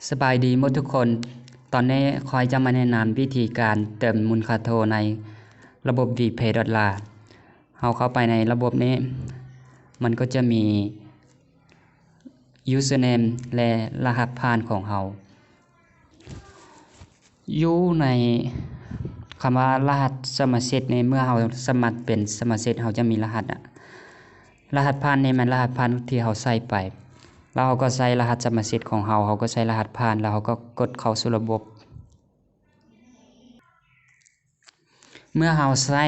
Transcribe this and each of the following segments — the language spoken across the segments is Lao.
ສະບາຍດີໝົດທຸກຄົນ. ຕອນນີ້ຂ້ອຍຈະມາແນະນຳວິທີການເຕີມມູນຄ່າໂທໃນລະບົບ V Pay Dollar. ເຮົາເຂົ້າໄປໃນລະບົບນີ້ ມັນກໍຈະມີ username ແລະ ລະຫັດຜ່ານຂອງເຮົາ. ຢູ່ໃນຄຳວ່າລະຫັດສະມາຊິກນີ້ ເມື່ອເຮົາສະໝັກເປັນສະມາຊິກ ເຮົາຈະມີລະຫັດອະ ລະຫັດຜ່ານນີ້ແມ່ນລະຫັດຜ່ານທີ່ເຮົາໃສ່ໄປ ແລ້ວເຮົາກໍໃສ່ລະຫັດສະມາຊິກຂອງເຮົາ ເຮົາກໍໃສ່ລະຫັດຜ່ານ ແລ້ວເຮົາກໍກົດເຂົ້າສູ່ລະບົບ. ເມື່ອເຮົາໃສ່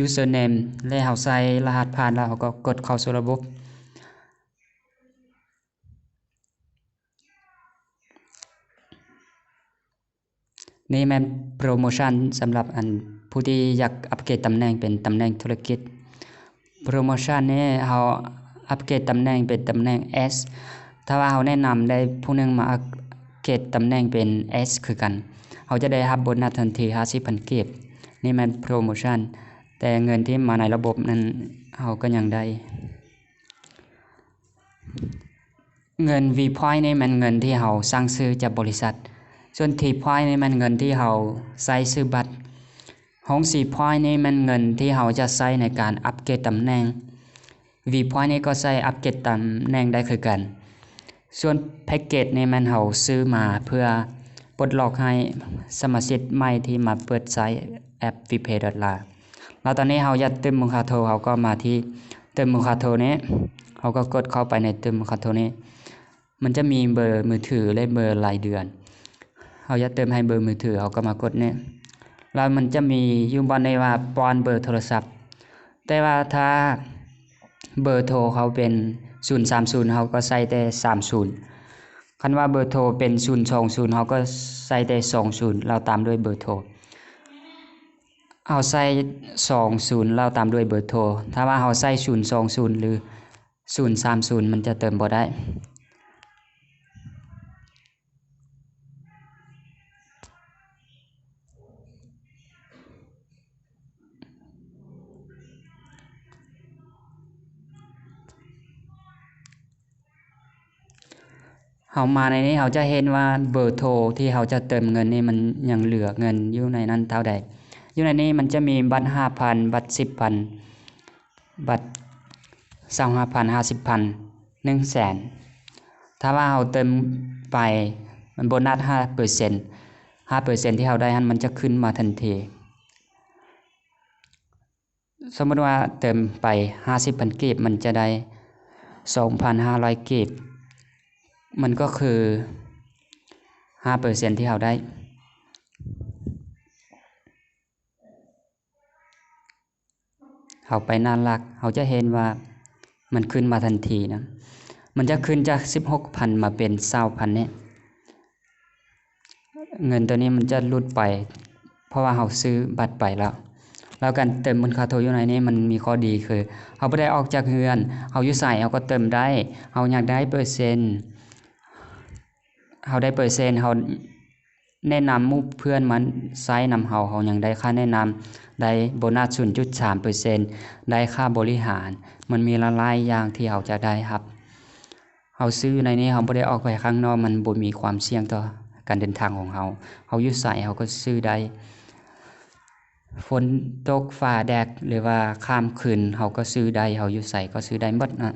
username ແລະ ເຮົາໃສ່ລະຫັດຜ່ານ ແລ້ວເຮົາກໍກົດເຂົ້າສູ່ລະບົບ. ນີ້ແມ່ນໂປຣໂມຊັນສຳລັບອັນຜູ້ທີ່ຢາກອັບເກຣດຕຳແໜ່ງເປັນຕຳແໜ່ງທຸລະກິດ. ໂປຣໂມຊັນນີ້ເຮົາອັບເກຣດຕຳແໜ່ງເປັນຕຳແໜ່ງ S. ຖ້າວ່າເຮົາແນະນຳໃຫ້ຜູ້ໜຶ່ງມາອັບເກຣດຕຳແໜ່ງເປັນ S ຄືກັນ ເຮົາຈະໄດ້ຮັບໂບນັດທັນທີຫ້າສິບພັນກີບ. ນີ້ແມ່ນໂປຣໂມຊັນ ແຕ່ເງິນທີ່ມາໃນລະບົບນັ້ນເຮົາກໍຍັງໄດ້ ເງິນ V Point ນີ້ແມ່ນເງິນທີ່ເຮົາສັ່ງຊື້ຈາກບໍລິສັດ, ສ່ວນ T Point ນີ້ແມ່ນເງິນທີ່ເຮົາໃຊ້ຊື້ບັດ, ຫ້ອງ C Point ນີ້ແມ່ນເງິນທີ່ເຮົາຈະໃຊ້ໃນການອັບເກຣດຕຳແໜ່ງ, V Point ນີ້ກໍໃຊ້ອັບເກຣດຕຳແໜ່ງໄດ້ຄືກັນ, ສ່ວນ Package ນີ້ແມ່ນເຮົາຊື້ມາເພື່ອປົດລັອກໃຫ້ສະມາຊິກໃໝ່ທີ່ມາເປີດໃຊ້ແອັບ V Pay Dollar. ແລ້ວຕອນນີ້ເຮົາຢາກເຕີມມູນຄ່າໂທ ເຮົາກໍມາທີ່ເຕີມມູນຄ່າໂທນີ້ ເຮົາກໍກົດເຂົ້າໄປໃນເຕີມມູນຄ່າໂທນີ້ ມັນຈະມີເບີມືຖື ແລະ ເບີລາຍເດືອນ ເຮົາຢາກເຕີມໃຫ້ເບີມືຖື ເຮົາກໍມາກົດນີ້ ແລ້ວມັນຈະມີຢູ່ບ່ອນນີ້ວ່າປ້ອນເບີໂທລະສັບ ແຕ່ວ່າຖ້າເບີໂທເຮົາເປັນສູນສາມສູນ ເຮົາກໍໃສ່ແຕ່ສາມສູນ ຄັນວ່າເບີໂທເປັນສູນສອງສູນ ເຮົາກໍໃສ່ແຕ່ສອງສູນ ແລ້ວຕາມດ້ວຍເບີໂທ. ເຮົາໃສ່ສອງສູນ ແລ້ວຕາມດ້ວຍເບີໂທ. ຖ້າວ່າເຮົາໃສ່ສູນສອງສູນ ຫຼື ສູນສາມສູນ ມັນຈະເຕີມບໍ່ໄດ້. ເຮົາມາໃນນີ້ ເຮົາຈະເຫັນວ່າເບີໂທທີ່ເຮົາຈະເຕີມເງິນນີ້ ມັນຍັງເຫຼືອເງິນຢູ່ໃນນັ້ນເທົ່າໃດ. ຢູ່ໃນນີ້ມັນຈະມີບັດຫ້າພັນ, ບັດສິບພັນ, ບັດຊາວຫ້າພັນ, ຫ້າສິບພັນ, ໜຶ່ງແສນ. ຖ້າວ່າເຮົາເຕີມໄປ ມັນໂບນັດຫ້າເປີເຊັນ, ຫ້າເປີເຊັນທີ່ເຮົາໄດ້ຫັ້ນ ມັນຈະຂຶ້ນມາທັນທີ. ສົມມຸດວ່າເຕີມໄປຫ້າສິບພັນກີບ ມັນຈະໄດ້ສອງພັນຫ້າຮ້ອຍກີບ ມັນກໍຄືຫ້າເປີເຊັນທີ່ເຮົາໄດ້. ເຮົາໄປໜ້າຫຼັກ ເຮົາຈະເຫັນວ່າມັນຂຶ້ນມາທັນທີນະ ມັນຈະຂຶ້ນຈາກສິບຫົກພັນມາເປັນຊາວພັນນີ້. ເງິນໂຕນີ້ມັນຈະຫຼຸດໄປ ເພາະວ່າເຮົາຊື້ບັດໄປແລ້ວ. ແລ້ວການເຕີມມູນຄ່າໂທຢູ່ໃນນີ້ມັນມີຂໍ້ດີຄື ເຮົາບໍ່ໄດ້ອອກຈາກເຮືອນ, ເຮົາຢູ່ໃສເຮົາກໍເຕີມໄດ້, ເຮົາຢາກໄດ້ເປີເຊັນ ເຮົາໄດ້ເປີເຊັນ, ເຮົາແນະນຳໝູ່ເພື່ອນມາໃຊ້ນຳເຮົາ, ເຮົາຍັງໄດ້ຄ່າແນະນຳ, ໄດ້ໂບນັດສູນຈຸດສາມເປີເຊັນ, ໄດ້ຄ່າບໍລິຫານ, ມັນມີຫຼາຍໆຢ່າງທີ່ເຮົາຈະໄດ້ຮັບ. ເຮົາຊື້ໃນນີ້ ເຮົາບໍ່ໄດ້ອອກໄປຂ້າງນອກ ມັນບໍ່ມີຄວາມສ່ຽງຕໍ່ການເດີນທາງຂອງເຮົາ. ເຮົາຢູ່ໃສເຮົາກໍຊື້ໄດ້. ຝົນຕົກ, ຟ້າແດດ ຫຼືວ່າຂ້າມຄືນ ເຮົາກໍຊື້ໄດ້. ເຮົາຢູ່ໃສກໍຊື້ໄດ້ໝົດນະ.